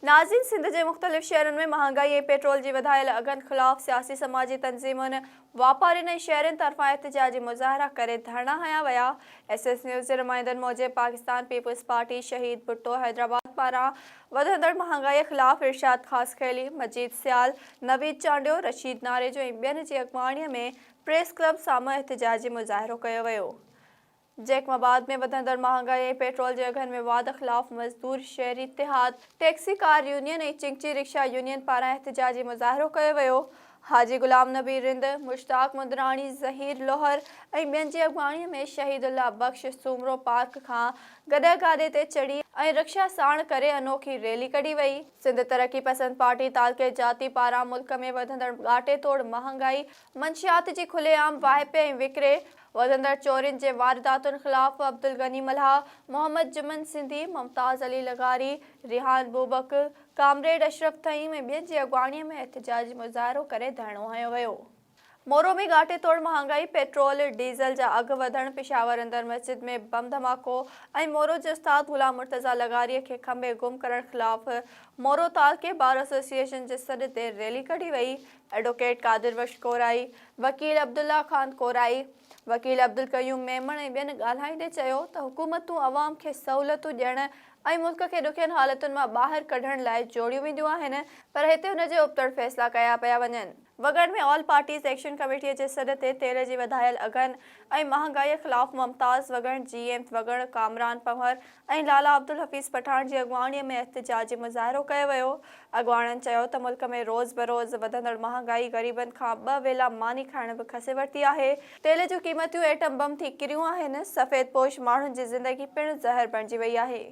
ناظرين سنڌ جي مختلف شهرن ۾ مهانگائي ۽ پيٽرول جي وڌايل اگهن خلاف سياسي سماجي تنظيمن، واپارين ۽ شهرين طرفان احتجاجي مظاهرا ڪري ڌرڻا هنيا ويا. ايس ايس نيوز جي نمائندن موجب پاڪستان پيپلز پارٽي شهيد ڀٽو حيدرآباد پاران وڌندڙ مهانگائي خلاف ارشاد خاصخيلي، مجيد سيال، نويد چانڊيو، رشيد ناريجو ۽ ٻين جي اڳواڻي ۾ پريس ڪلب سامهون احتجاجي مظاهرو ڪيو ويو. جيڪب آباد ۾ وڌندڙ مهانگائي ۽ پيٽرول جي اگهن ۾ واڌ خلاف مزدور شهري اتحاد، ٽيڪسي ڪار يونين ۽ چنگچي رڪشا يونين پاران احتجاجي مظاهرو ڪيو ويو. حاجي غلام نبي رند، مشتاق مندراڻي، ظهير لوهر ۽ ٻين جي اڳواڻي ۾ شهيد الله بخش سومرو پارڪ کان گڏهه گاڏي تي چڙهي ۽ رڪشا ساڻ ڪري انوکي ريلي ڪڍي وئي. سنڌ ترقي پسند پارٽي تعلقي جاتي پاران ملڪ ۾ وڌندڙ ڳاٽي توڙ مهانگائي، منشيات جي کلي عام واهپي ۽ وڪري، وڌندڙ چورين جي وارداتن خلاف عبدالغني ملاح، محمد جمن سنڌي، ممتاز علي لغاري، ريحان بوبڪ، ڪامريڊ اشرف ٿهيم ۽ ٻين جي اڳواڻي ۾ احتجاجي مظاهرو ڪري ڌرڻو هنيو ويو. مورو ۾ ڳاٽي توڙ مهانگائي، پيٽرول، ڊيزل جا اگهه وڌڻ، پشاور اندر مسجد ۾ بم ڌماڪو ۽ مورو جي استاد غلام مرتضيٰ لغاري کي کنڀي گم ڪرڻ خلاف مورو تعلقي بار ايسوسيئيشن جي سڏ تي ريلي ڪڍي وئي. ايڊووڪيٽ قادر بخش ڪورائي، وڪيل عبدالله خان ڪورائي، وڪيل عبدالقيوم ميمڻ ۽ ٻين ڳالهائيندي چيو ته حڪومتون عوام کي سهولتون ڏيڻ ۽ ملڪ کي ڏکين حالتن مان ٻاهر ڪڍڻ لاء جوڙيون وينديون آهن پر هتي ان جي ابتڙ فيصلا ڪيا پيا وڃن. وڳڻ ۾ آل پارٽيز ايڪشن ڪميٽي جي سڏ تي تيل جي وڌايل اگهن ۽ مهانگائي خلاف ممتاز وڳڻ، جي ايم وڳڻ، ڪامران پنهور ۽ لالا عبدالحفيظ پٺاڻ جي اڳواڻي ۾ احتجاجي مظاهرو ڪيو ويو. اڳواڻن چيو ته ملڪ ۾ روز بروز وڌندڙ مهانگائي غريبن کان ٻه ويلا ماني کائڻ به کسي ورتي آهي، تيل جون قيمتيون ايٽم بم ٿي ڪريون آهن، سفيد پوش ماڻهن جي زندگي پڻ زهر بڻجي وئي آهي.